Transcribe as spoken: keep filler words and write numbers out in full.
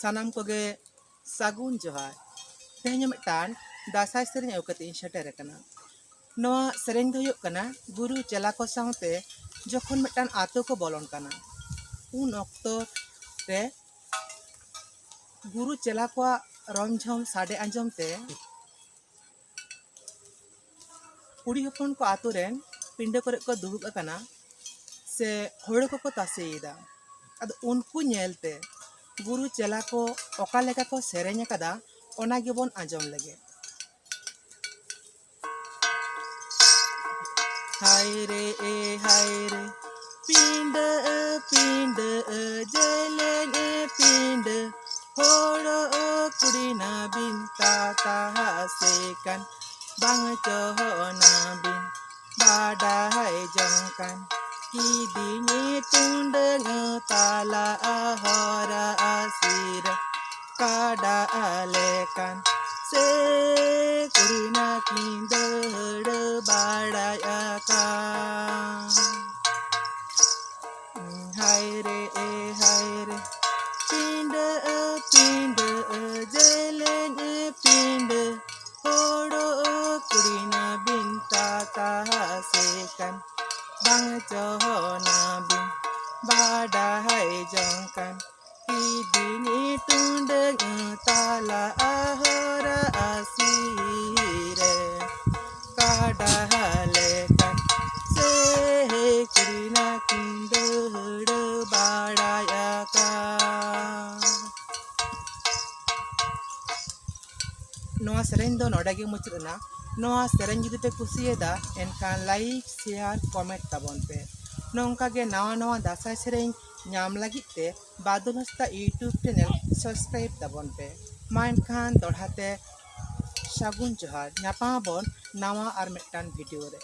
ᱥᱟᱱᱟᱢ ᱠᱚᱜᱮ ᱥᱟᱹᱜᱩᱱ ᱡᱚᱦᱟᱨ᱾ ᱛᱮᱦᱮᱧ ᱦᱚᱸ ᱢᱤᱫᱴᱟᱝ ᱫᱟᱸᱥᱟᱭ ᱥᱮᱨᱮᱧ ᱟᱹᱜᱩ ᱠᱟᱛᱮ ᱤᱧ ᱥᱮᱴᱮᱨ ᱟᱠᱟᱱᱟ᱾ ᱱᱚᱣᱟ ᱥᱮᱨᱮᱧ ᱫᱚ ᱦᱩᱭᱩᱜ ᱠᱟᱱᱟ, ᱜᱩᱨᱩ ᱪᱮᱞᱟ ᱠᱚ ᱥᱟᱶᱛᱮ ᱡᱚᱠᱷᱚᱱ ᱢᱤᱫᱴᱟᱝ ᱟᱛᱳ ᱠᱚ ᱵᱚᱞᱚᱱ ᱠᱟᱱᱟ, ᱩᱱ ᱚᱠᱛᱚ ᱨᱮ ᱜᱩᱨᱩ ᱪᱮᱞᱟ ᱠᱚᱣᱟᱜ ᱨᱚᱢᱡᱷᱚᱢ ᱥᱟᱰᱮ ᱟᱸᱡᱚᱢ ᱛᱮ ᱠᱩᱲᱤ ᱦᱚᱯᱚᱱ ᱠᱚ ᱟᱛᱳ ᱨᱮᱱ ᱯᱤᱸᱰᱟᱹ ᱠᱚᱨᱮ ᱠᱚ ᱫᱩᱲᱩᱵ ᱟᱠᱟᱱᱟ, ᱥᱮ ᱦᱳᱲᱳ ᱠᱚᱠᱚ ᱛᱟᱥᱮᱭᱮᱫᱟ᱾ ᱟᱫᱚ ᱩᱱᱠᱩ ᱧᱮᱞᱛᱮ ᱜᱩᱨᱩ ᱪᱮᱞᱟ ᱠᱚ ᱚᱠᱟ ᱞᱮᱠᱟ ᱠᱚ ᱥᱮᱨᱮᱧ ᱟᱠᱟᱫᱟ, ᱚᱱᱟ ᱜᱮᱵᱚᱱ ᱟᱸᱡᱚᱢ ᱞᱮᱜᱮ᱾ ᱦᱟᱭ ᱨᱮ ᱮ ᱦᱟᱭ ᱨᱮ, ᱯᱤᱸᱰᱟᱹ ᱯᱤᱸᱰᱟᱹ, ᱡᱮᱞᱮᱧ ᱯᱤᱸᱰᱟᱹ, ᱦᱳᱲᱳ ᱠᱩᱲᱤᱱᱟ ᱵᱤᱱ ᱛᱟᱛᱟ ᱦᱟᱥᱮ ᱠᱟᱱ, ᱵᱟᱝ ᱪᱚᱦᱚᱱᱟ ᱵᱤᱱ ᱵᱟᱰᱟᱭ ᱡᱚᱝ ᱠᱟᱱ, ᱠᱤᱫᱤᱧ ᱴᱩᱰᱟᱹᱝ ᱛᱟᱞᱟ ᱦᱚᱨᱟ ᱥᱤᱨ ᱠᱟᱰᱟ ᱞᱮᱠᱟᱱ, ᱥᱮ ᱠᱩᱲᱤᱱᱟ ᱠᱤᱱ ᱫᱟᱹᱲ ᱵᱟᱲᱟᱭ ᱟᱠᱟᱱ᱾ ᱦᱟᱭ ᱨᱮ ᱮ ᱦᱟᱭ ᱨᱮ, ᱯᱤᱸᱰᱟᱹ ᱯᱤᱸᱰᱟᱹ, ᱡᱮᱞᱮᱧ ᱯᱤᱸᱰᱟᱹ, ᱦᱳᱲᱳ ᱠᱩᱲᱤᱱᱟ ᱵᱤᱱ ᱛᱟᱛᱟ ᱦᱟᱥᱮ ᱠᱟᱱ, ᱵᱟᱝ ᱪᱚᱦᱚᱱᱟ ᱵᱤᱱ ᱵᱟᱰᱟᱭ ᱡᱚᱝ ᱠᱟᱱ, ᱠᱤᱫᱤᱧ ᱴᱩᱰᱟᱹᱝ ᱛᱟᱞᱟ ᱦᱚᱨᱟ ᱥᱤᱨ ᱠᱟᱰᱟ ᱞᱮᱠᱟᱱ, ᱥᱮ ᱠᱩᱲᱤᱱᱟ ᱠᱤᱱ ᱫᱟᱹᱲ ᱵᱟᱲᱟᱭ ᱟᱠᱟᱱ᱾ ᱱᱚᱣᱟ ᱥᱮᱨᱮᱧ ᱫᱚ ᱱᱚᱰᱮ ᱜᱮ ᱢᱩᱪᱟᱹᱫ ᱮᱱᱟ᱾ ᱱᱚᱣᱟ ᱥᱮᱨᱮᱧ ᱡᱩᱫᱤ ᱯᱮ ᱠᱩᱥᱤᱭᱟᱫᱟ, ᱮᱱᱠᱷᱟᱱ like, share, comment ᱛᱟᱵᱚᱱ ᱯᱮ᱾ ᱱᱚᱝᱠᱟ ᱜᱮ ᱱᱟᱣᱟ ᱱᱟᱣᱟ ᱫᱟᱸᱥᱟᱭ ᱥᱮᱨᱮᱧ ᱧᱟᱢ ᱞᱟᱹᱜᱤᱫ ᱛᱮ ᱵᱟᱫᱚᱞ ᱦᱟᱸᱥᱫᱟ YouTube channel subscribe ᱛᱟᱵᱚᱱ ᱯᱮ᱾ ᱢᱟ ᱮᱱᱠᱷᱟᱱ ᱫᱚᱦᱲᱟ ᱛᱮ ᱥᱟᱹᱜᱩᱱ ᱡᱚᱦᱟᱨ, ᱧᱟᱯᱟᱢ ᱟᱵᱚᱱ ᱱᱟᱣᱟ ᱟᱨ ᱢᱤᱫᱴᱟᱝ video ᱨᱮ᱾